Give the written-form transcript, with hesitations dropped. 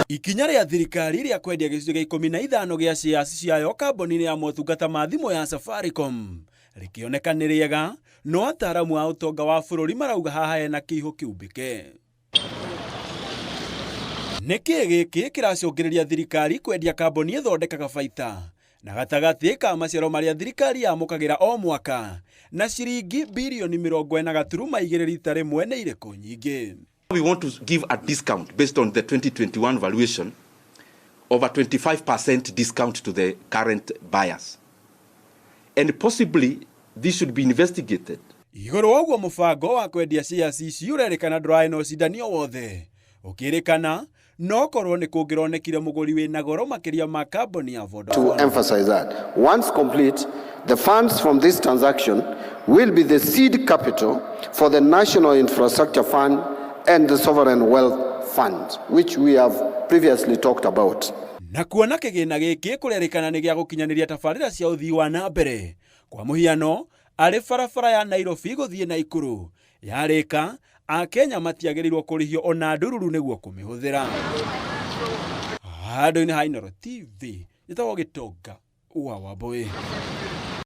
Ikinya rĩa thirikari rĩa kwendia gĩcunjĩ gĩa 15 gĩa shares ciayo kambuni-inĩ ya motungata ma thimũ ya Safaricom rĩkĩoneka nĩ rĩega, no ataaramu a ũtonga wa bũrũri marauga haha hena kĩihũ kĩumbĩke. Nĩkĩ gĩkĩ kĩracũngĩrĩria thirikari kwendia kambuni ĩthondekaga baita na gatagatĩ ka maciaro marĩa thirikari yamũkagĩra o mwaka na ciringi birioni 40.2 rita rĩmwe nĩ irĩkũ nyingĩ? We want to give a discount based on the 2021 valuation of a 25% discount to the current buyers. And possibly this should be investigated. Igũrũ wa ũguo, mũbango wa kwendia shares ici ũrerĩkana ndũrarĩ na ũcindani o wothe, ũkĩrĩkana no korwo nĩ kũngĩronekire mũgũri wĩna goro makĩria ma kambuni ya To Vodafone. emphasize that once complete, the funds from this transaction will be the seed capital for the National Infrastructure Fund and the Sovereign Wealth Fund, which we have previously talked about. Na kuona kĩgĩna gĩkĩ kũrerĩkana nĩ gĩa gũkinyanĩria tabarĩra cia ũthii wa na mbere, kwa mũhiano arĩ barabara ya Nairobi gũthiĩ Naikuru yarĩka, akenya matiagĩrĩirwo kũrĩhio ona ndururu nĩguo kũmĩhũthĩra. Handũ-inĩ ha Inooro TV, njĩtagwo Gĩtonga wa Wambũi.